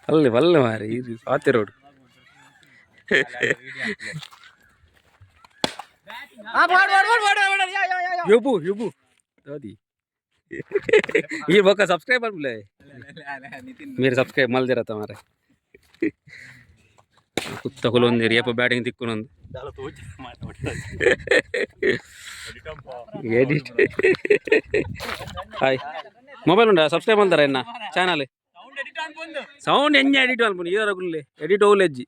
ಪಲ್ಲೆ ಪಲ್ಲೆ ಮಾರಿ ಇದು ಸಾತಿರೋಡು. ಯುಬು ಯುಬು ದಾದಿ ಈ ಬೊಕ್ಕ ಸಬ್ಸ್ಕ್ರೈಬ್ ಅನ್ಬಿಲೆ. మీరు ಸಬ್ಸ್ಕ್ರೈಬ್ ಮಲ್ದಿರತ್ತ ಮಾರೆ. ಕುತ್ತ ಕುಲೊಂದಿರಿ ಏಪ ಬ್ಯಾಟಿಂಗ್ ತಿಕ್ಕುನೊಂದು ಎಡಿಟ್. ಹಾಯ್, ಮೊಬೈಲ್ ಉಂಟಾ? ಸಬ್ಸ್ಕ್ರೈಬ್ ಮಲ್ದಾರ ಎನ್ನ ಚಾನಲ್? ಸೌಂಡ್ ಎಂಜ ಎಡಿಟ್ ಅನ್ಪುನಿ ಈರ ಎಡಿಟ್ ಹೋಗ್ಲೆಜ್ಜಿ.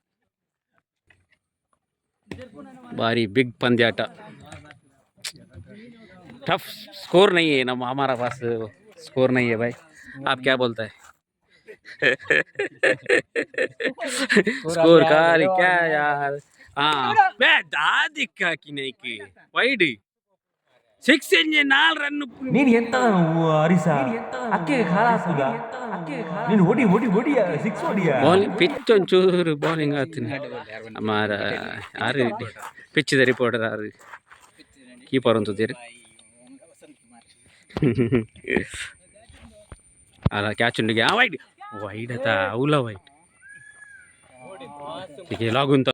ಭಾರಿ ಬಿಗ್ ಪಂದ್ಯಾಟ. टफ स्कोर नहीं है ना हमारा पास, स्कोर नहीं है भाई। आप क्या बोलते हैं? स्कोर का क्या यार? हाँ, बे दादी का कि नहीं की ವೈಡ್ ಸಿಕ್ಸ್ ಎಂಜೆ ನಾಲ್ ರನ್. ನೀನು ಎಂತ ಹರಿಸ ಅಕ್ಕೆಗೆ ಖಾರ ಹಾಕುದ? ನೀನು ಹೊಡಿ ಹೊಡಿ ಹೊಡಿಯ, ಸಿಕ್ಸ್ ಹೊಡಿಯ. ಬೌಲಿಂಗ್ ಪಿಚ್ ಒಂಚೂರು ಬೌಲಿಂಗ್ ಆಗ್ತೀನಿ ಅಮಾರ. ಯಾರು ಪಿಚ್ಚಿದ ರಿಪೋರ್ಟರ್? ಯಾರು ಕೀಪರ್ ಅಂತಿದ್ದೀರಿ? ಅಲ್ಲ, ಕ್ಯಾಚ್ ಉಂಡಿಗೆ. ವೈಡ್ ವೈಡ್ ಆತ ಅವಲ ವೈಡ್ ಲಾಗುಂತ.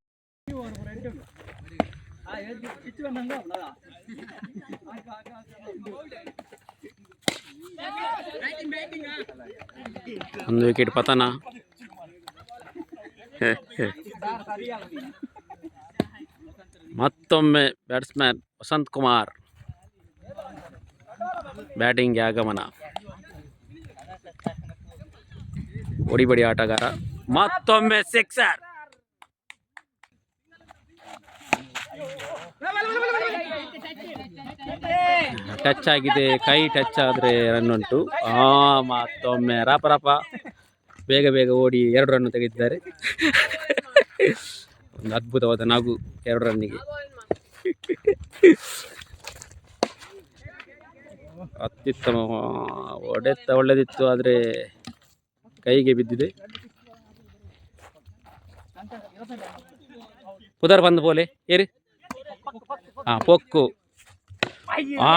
ಒಂದು ವಿಕೆಟ್ ಪತನ. ಮತ್ತೊಮ್ಮೆ ಬ್ಯಾಟ್ಸ್ಮ್ಯಾನ್ ವಸಂತ್ ಕುಮಾರ್ ಬ್ಯಾಟಿಂಗ್ಗೆ ಆಗಮನ. ಒಡಿಬಡಿ ಆಟಗಾರ. ಮತ್ತೊಮ್ಮೆ ಸಿಕ್ಸರ್. ಟಚ್ ಆಗಿದೆ. ಕೈ ಟಚ್ ಆದರೆ ರನ್ ಉಂಟು. ಆ ಮತ್ತೊಮ್ಮೆ ರಾಪ ರಾಪ ಬೇಗ ಬೇಗ ಓಡಿ ಎರಡು ರನ್ ತೆಗೆದಿದ್ದಾರೆ. ಒಂದು ಅದ್ಭುತವಾದ ನಗು ಎರಡು ರನ್ನಿಗೆ. ಅತ್ಯುತ್ತಮ ಹೊಡೆತ, ಒಳ್ಳೆದಿತ್ತು, ಆದರೆ ಕೈಗೆ ಬಿದ್ದಿದೆ. ಪುದರ್ ಬಂದು ಪೋಲೆ ಏರಿ. ಹಾಂ, ಪೊಕ್ಕು. ಹಾ,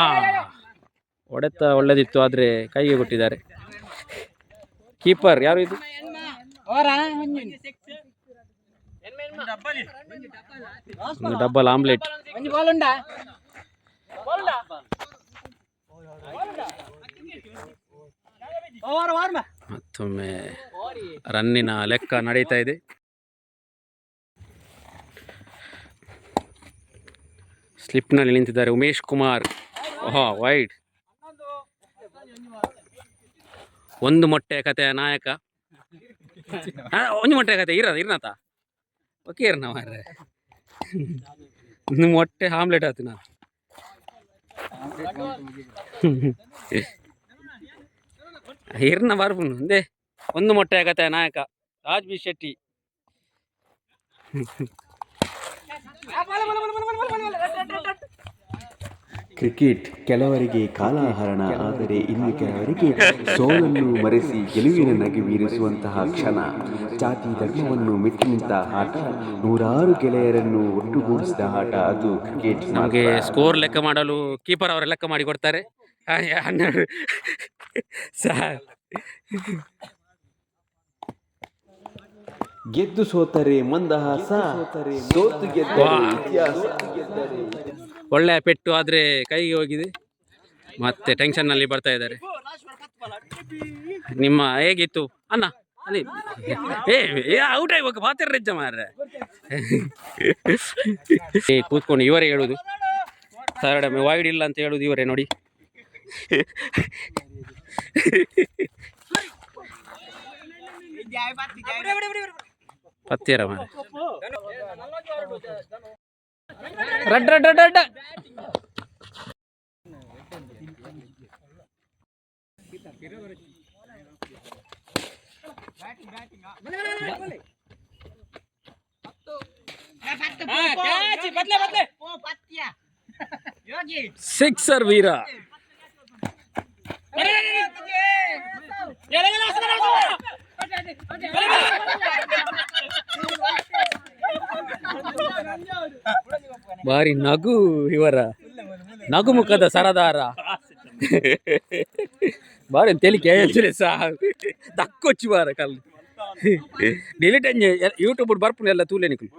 ಹೊಡೆತ ಒಳ್ಳೆದಿತ್ತು, ಆದರೆ ಕೈಗೆ ಕೊಟ್ಟಿದ್ದಾರೆ. ಕೀಪರ್ ಯಾರು ಇದು? ಒಂದು ಡಬ್ಬಲ್ ಆಮ್ಲೆಟ್. ಮತ್ತೊಮ್ಮೆ ರನ್ನಿನ ಲೆಕ್ಕ ನಡೀತಾ ಇದೆ. ಸ್ಲಿಪ್ನಲ್ಲಿ ನಿಂತಿದ್ದಾರೆ ಉಮೇಶ್ ಕುಮಾರ್. ಹಾ, ವೈಡ್. ಒಂದು ಮೊಟ್ಟೆ ಕಥೆಯ ನಾಯಕ. ಹಾ, ಒಂದು ಮೊಟ್ಟೆ ಕತೆ ಇರ ಇರ್ನಾತ. ಓಕೆ, ಇರ್ನ ಮಾರ್ರೆ. ಒಂದು ಮೊಟ್ಟೆ ಆಮ್ಲೆಟ್ ಆತು ನಾ. ಇರ್ನ ಬರ್ಪುಂಡು ಒಂದೇ. ಒಂದು ಮೊಟ್ಟೆ ಕಥೆಯ ನಾಯಕ ರಾಜ್ ಬಿ ಶೆಟ್ಟಿ. ಕ್ರಿಕೆಟ್ ಕೆಲವರಿಗೆ ಕಾಲಹರಣ, ಆದರೆ ಇನ್ನು ಕೆಲವರಿಗೆ ಸೋಲನ್ನು ಮರೆಸಿ ಗೆಲುವಿನ ನಗೆ ಬೀರಿಸುವಂತಹ ಕ್ಷಣ. ಜಾತಿ ಧರ್ಮವನ್ನು ಮೆಟ್ಟಿ ನಿಂತ ಆಟ, ನೂರಾರು ಗೆಳೆಯರನ್ನು ಒಟ್ಟುಗೂಡಿಸಿದ ಆಟ, ಅದು ಕ್ರಿಕೆಟ್. ನಮಗೆ ಸ್ಕೋರ್ ಲೆಕ್ಕ ಮಾಡಲು ಕೀಪರ್ ಅವರ ಲೆಕ್ಕ ಮಾಡಿ ಕೊಡ್ತಾರೆ. 12 ಸರ್. ಗೆದ್ದು ಸೋತರೆ ಮಂದಹಾಸ, ಸೋತು ಗೆದ್ದರೆ ಇತಿಹಾಸ. ಒಳ್ಳೆಯ ಪೆಟ್ಟು, ಆದರೆ ಕೈಗೆ ಹೋಗಿದೆ. ಮತ್ತೆ ಟೆನ್ಷನ್ನಲ್ಲಿ ಬರ್ತಾ ಇದ್ದಾರೆ. ನಿಮ್ಮ ಹೇಗಿತ್ತು ಅಣ್ಣ ಅಲ್ಲಿ? ಏ ಏ, ಔಟ್ ಆಗಿ ಪಾತ್ರ ರಜ್ಜ ಮಾರ್ರೆ. ಏ, ಕೂತ್ಕೊಂಡು ಇವರೇ ಹೇಳುದು, ಸರ್ ವೈಡ್ ಇಲ್ಲ ಅಂತ ಹೇಳುದು ಇವರೇ ನೋಡಿ. ಪತ್ತೀರ ಮಾರ್ರೆ. ರಡ್ ರಡ್ ರಡ್ ರಡ್. ಸಿಕ್ಸರ್ ವೀರ. ಬಾರಿ ನಗು ಇವರ, ನಗು ಮುಖದ ಸರದಾರ. ಬಾರಿ ತೆಲಿಕೆ ಸಹ ದಕ್ಕೊಚ್ಚಿ ಬಾರ ಕಲ್ಲು. ಡಿಲೀಟ್ ಅಂಜೆ ಯೂಟ್ಯೂಬ್ ಬರ್ಪುನ ಎಲ್ಲ ತೂಲೆ ನಿಕ್ಲು.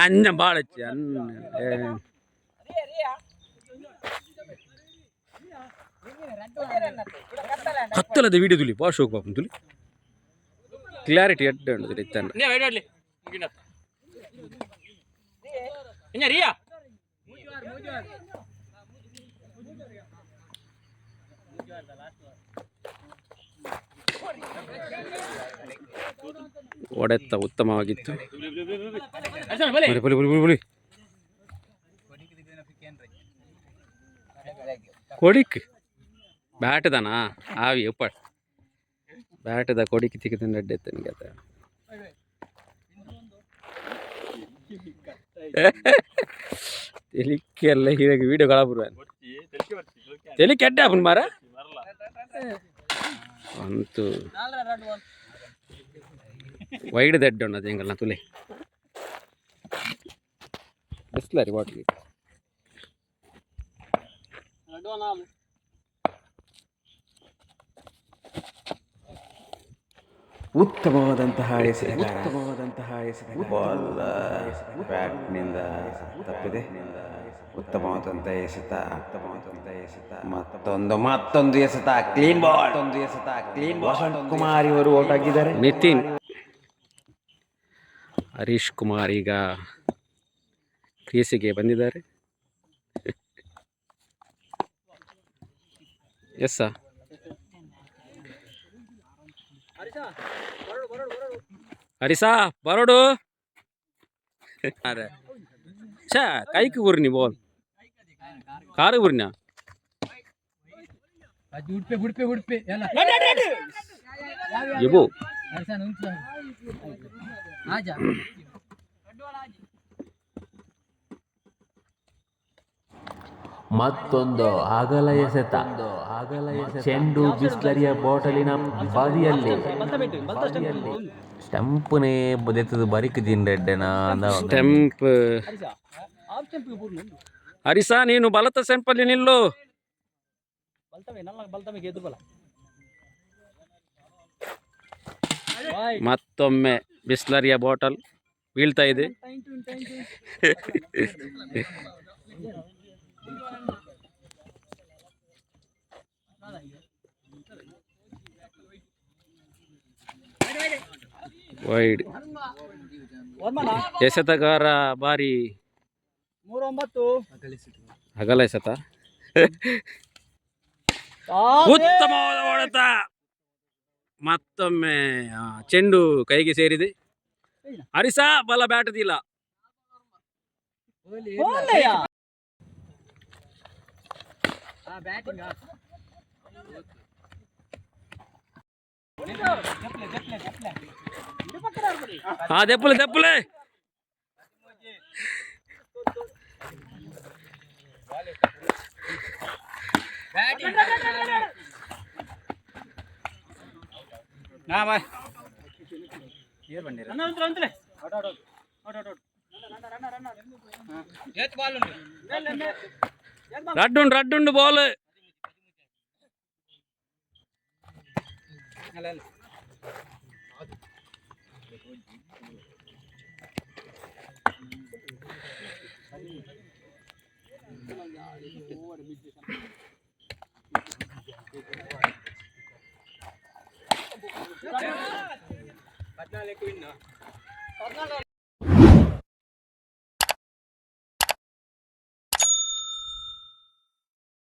ಅಂಜ ಬಾಳ ಹೆಚ್ಚಿ ಅನ್ನ. ಕತ್ತಲದ ವಿಡಿಯೋ ತುಲಿ ಬಾ ಶೋಕ್ ಬಾಪುನ್ ತುಲಿ ಕ್ಲಾರಿಟಿ ಎಡ್ಡೆ ಉಂಡು ಇತ್ತಾನ. ರಿಯಾ. ಹೊಡೆತ ಉತ್ತಮವಾಗಿತ್ತು. ಬಲಿ ಬಲಿ ಬಲಿ ಬಲಿ ಬಲಿ ಕೊಡಿಕ್ ಬ್ಯಾಟ್ದಾನಾ ಆವಿ ಉಪ್ಪಾಡ್ ಬ್ಯಾಟದ ಕೊಡಿಕ್ ತಿಕ್ಕಿದ ಅಡ್ಡೆ ನಿಮಗೆ. ತೆಲಿಕೆ ಎಲ್ಲ ಹೀಗಾಗಿ ವಿಡಿಯೋ ಕಳಪುರ ತೆಲಿಕೆ ಅಡ್ಡೆ ಆಪುನ್ ಮಾರ ಅಂತೂ ವೈಡ್ ದಡ್ಡ ಉಂಡು ಅದು ಎಂಗಲ್ನ ತುಲೆ ಬಿಸ್ಲರಿ ಬಾಟ್ಲಿ. ಉತ್ತಮವಾದಂತಹ ಎಸೆತ, ಉತ್ತಮವಾದಂತಹ ಎಸೆತ. ಬಾಲ್ ಬ್ಯಾಟ್ನಿಂದ ತಪ್ಪಿದೆ. ಉತ್ತಮವಾದಂತಹ ಎಸೆತ, ಉತ್ತಮವಾದಂತಹ ಎಸೆತ. ಮತ್ತೊಂದು, ಮತ್ತೊಂದು ಎಸೆತ, ಕ್ಲೀನ್ ಬಾಲ್. ಒಂದು ಎಸೆತ, ಕ್ಲೀನ್. ವಸಂತ್ ಕುಮಾರ್ ಇವರು ಔಟ್ ಆಗಿದ್ದಾರೆ. ನಿತಿನ್ ಹರೀಶ್ ಕುಮಾರ್ ಈಗ ಕ್ರೀಸಿಗೆ ಬಂದಿದ್ದಾರೆ. ಎಸ್ ಹರಿಸಾ ಬರೋಡು. ಅರೆ ಛೇ, ಕೈക്ക് ಊರಿನಿ ಬಾಲ್ ಕಾರು ಊರಿನ. ಉಡುಪೆ ಉಡುಪೆ ಉಡುಪೆ ಎಲ್ಲ. ಎಬೋ. ಆಜಾ. ಮತ್ತೊಂದು ಅಗಲ ಎಸೆತ. ಅಗಲ ಎಸೆತ. ಚೆಂಡು ಬಿಸ್ಲರಿಯ ಬಾಟಲಿನ ಬದಿಯಲ್ಲಿ. ಸ್ಟಂಪ್ನೇ ಬದೆತ್ತದು ಬರಿಕ್ ದಿಂಡೆಡ್ಡೆನಾ. ಸ್ಟೆಂಪ್. ಹರಿಸಾ, ನೀನು ಬಲತ ಸ್ಟೆಂಪಲ್ಲಿ ನಿಲ್ಲು. ಬಲ್ತವೆ ನಲ್ಲ ಬಲ್ತವೆ ಗೆದ್ದು ಬಲ. ಮತ್ತೊಮ್ಮೆ ಬಿಸ್ಲರಿಯ ಬಾಟಲ್ ಬೀಳ್ತಾ ಇದೆ. ವೈಡ್. ಎಸೆತಗಾರ ಬಾರಿ 3-9. ಅಗಲ ಎಸೆತ. ಉತ್ತಮವಾದ ಹೊಡೆತ. ಮತ್ತೊಮ್ಮೆ ಚೆಂಡು ಕೈಗೆ ಸೇರಿದೆ. ಹರಿಸಾ ಬಲ ಬ್ಯಾಟದಿಲ್ಲ. ಬ್ಯಾಟಿಂಗ್. ಹಾ, ದೆಪ್ಪಲೆ ದೆಪ್ಪಲೆ. ರಡ್ಡುಂಡು ರಡ್ಡುಂಡು ಬಾಲ್.